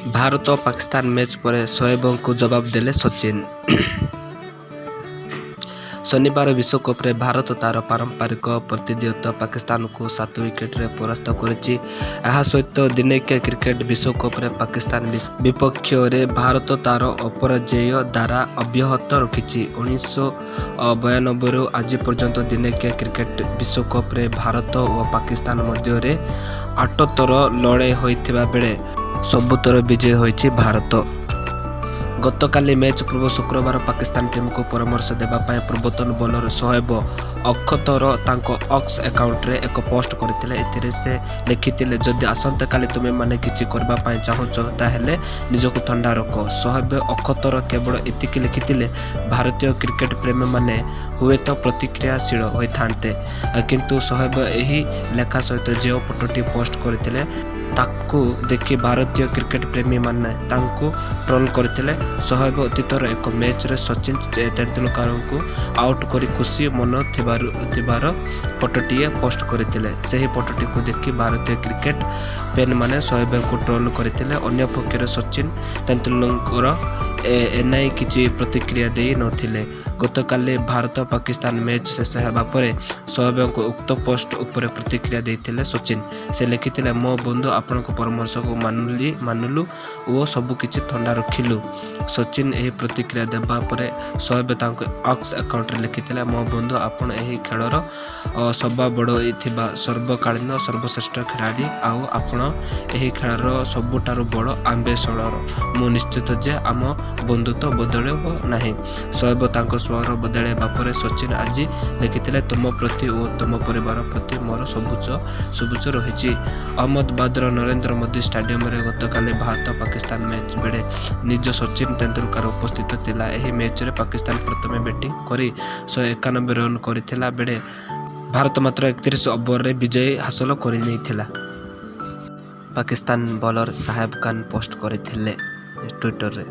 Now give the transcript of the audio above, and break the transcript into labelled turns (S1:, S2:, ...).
S1: Bharat-Pakistan match ପରେ ସୋଏବଙ୍କୁ ଜବାବ ଦେଲେ ସଚିନ। ଶନିବାର ବିଶ୍ୱକପରେ ଭାରତ ତାର ପାରମ୍ପରିକ ପ୍ରତିଦ୍ୱନ୍ଦ୍ୱୀ ପାକିସ୍ତାନକୁ 7 ୱିକେଟରେ ପରାସ୍ତ କରିଛି। ଏହା ସହିତ ଦିନିକିଆ କ୍ରିକେଟ ବିଶ୍ୱକପରେ ପାକିସ୍ତାନ ବିପକ୍ଷରେ ଭାରତ ତାର ଅପରାଜେୟ ଧାରା ଅବ୍ୟାହତ ରଖିଛି। 1992ରୁ ଆଜି ପର୍ଯ୍ୟନ୍ତ ଦିନିକିଆ କ୍ରିକେଟ ବିଶ୍ୱକପରେ ଭାରତ ଓ ପାକିସ୍ତାନ ମଧ୍ୟରେ 8 ଥର ଲଢ଼େଇ ହୋଇଥିବା ବେଳେ ସବୁଥର ବିଜୟୀ ହୋଇଛି ଭାରତ। ଗତକାଲି ମ୍ୟାଚ୍ ପୂର୍ବରୁ ଶୁକ୍ରବାର ପାକିସ୍ତାନ ଟିମକୁ ପରାମର୍ଶ ଦେବା ପାଇଁ ପୂର୍ବତନ ବୋଲର ସୋଏବ ଅଖତର ତାଙ୍କ ଏକ୍ସ ଆକାଉଣ୍ଟରେ ଏକ ପୋଷ୍ଟ କରିଥିଲେ। ଏଥିରେ ସେ ଲେଖିଥିଲେ, ଯଦି ଆସନ୍ତାକାଲି ତୁମେମାନେ କିଛି କରିବା ପାଇଁ ଚାହୁଁଛ, ତାହେଲେ ନିଜକୁ ଥଣ୍ଡା ରଖ। ସୋଏବ ଅଖତର କେବଳ ଏତିକି ଲେଖିଥିଲେ, ଭାରତୀୟ କ୍ରିକେଟ ପ୍ରେମୀମାନେ ହୁଏତ ପ୍ରତିକ୍ରିୟାଶୀଳ ହୋଇଥାନ୍ତେ। କିନ୍ତୁ ସୋଏବ ଏହି ଲେଖା ସହିତ ଯେଉଁ ଫଟୋଟି ପୋଷ୍ଟ କରିଥିଲେ, ତାକୁ ଦେଖି ଭାରତୀୟ କ୍ରିକେଟ ପ୍ରେମୀମାନେ ତାଙ୍କୁ ଟ୍ରୋଲ କରିଥିଲେ। ସୋଏବ ଅତୀତର ଏକ ମ୍ୟାଚରେ ସଚିନ ତେନ୍ଦୁଲକରଙ୍କୁ ଆଉଟ କରି ଖୁସି ମନାଉଥିବାର ଫଟୋଟିଏ ପୋଷ୍ଟ କରିଥିଲେ। ସେହି ଫଟୋଟିକୁ ଦେଖି ଭାରତୀୟ କ୍ରିକେଟ ଫ୍ୟାନମାନେ ସୋଏବଙ୍କୁ ଟ୍ରୋଲ କରିଥିଲେ। ଅନ୍ୟପକ୍ଷରେ ସଚିନ ତେନ୍ଦୁଲକର ଏନେଇ କିଛି ପ୍ରତିକ୍ରିୟା ଦେଇ ନଥିଲେ। ଗତକାଲି ଭାରତ-ପାକିସ୍ତାନ ମ୍ୟାଚ୍ ଶେଷ ହେବା ପରେ ସୋଏବଙ୍କ ଉକ୍ତ ପୋଷ୍ଟ ଉପରେ ପ୍ରତିକ୍ରିୟା ଦେଇଥିଲେ ସଚିନ। ସେ ଲେଖିଥିଲେ, ମୋ ବନ୍ଧୁ, ଆପଣଙ୍କ ପରାମର୍ଶକୁ ମାନିଲୁ ଓ ସବୁକିଛି ଥଣ୍ଡା ରଖିଲୁ। ସଚିନ ଏହି ପ୍ରତିକ୍ରିୟା ଦେବା ପରେ ସୋଏବ ତାଙ୍କ ଏକ୍ସ ଆକାଉଣ୍ଟରେ ଲେଖିଥିଲେ, ମୋ ବନ୍ଧୁ, ଆପଣ ଏହି ଖେଳର ସବା ବଡ଼ ଥିବା ସର୍ବକାଳୀନ ସର୍ବଶ୍ରେଷ୍ଠ ଖେଳାଳି, ଆଉ ଆପଣ ଏହି ଖେଳର ସବୁଠାରୁ ବଡ଼ ଆମ୍ବାସେଡର। ମୁଁ ନିଶ୍ଚିତ ଯେ ଆମ ବନ୍ଧୁତ୍ୱ ବଦଳିବ ନାହିଁ। ସୋଏବ ତାଙ୍କ ସ୍ୱର ବଦଳାଇବା ପରେ ସଚିନ ଆଜି ଲେଖିଥିଲେ, ତୁମ ପ୍ରତି ଓ ତୁମ ପରିବାର ପ୍ରତି ମୋର ଶୁଭେଚ୍ଛା ରହିଛି। ଅହମ୍ମଦାବାଦର ନରେନ୍ଦ୍ର ମୋଦି ଷ୍ଟାଡିୟମରେ ଗତକାଲି ଭାରତ-ପାକିସ୍ତାନ ମ୍ୟାଚ୍ ବେଳେ ନିଜେ ସଚିନ ତେନ୍ଦୁଲକର ଉପସ୍ଥିତ ଥିଲେ। ଏହି ମ୍ୟାଚରେ ପାକିସ୍ତାନ ପ୍ରଥମେ ବ୍ୟାଟିଂ କରି 191 ରନ୍ କରିଥିଲା ବେଳେ ଭାରତ ମାତ୍ର 31 ଓଭରରେ ବିଜୟ ହାସଲ କରିନେଇଥିଲା। ପାକିସ୍ତାନ ବୋଲର ସାହେବ ଖାନ ପୋଷ୍ଟ କରିଥିଲେ ଟ୍ୱିଟରରେ।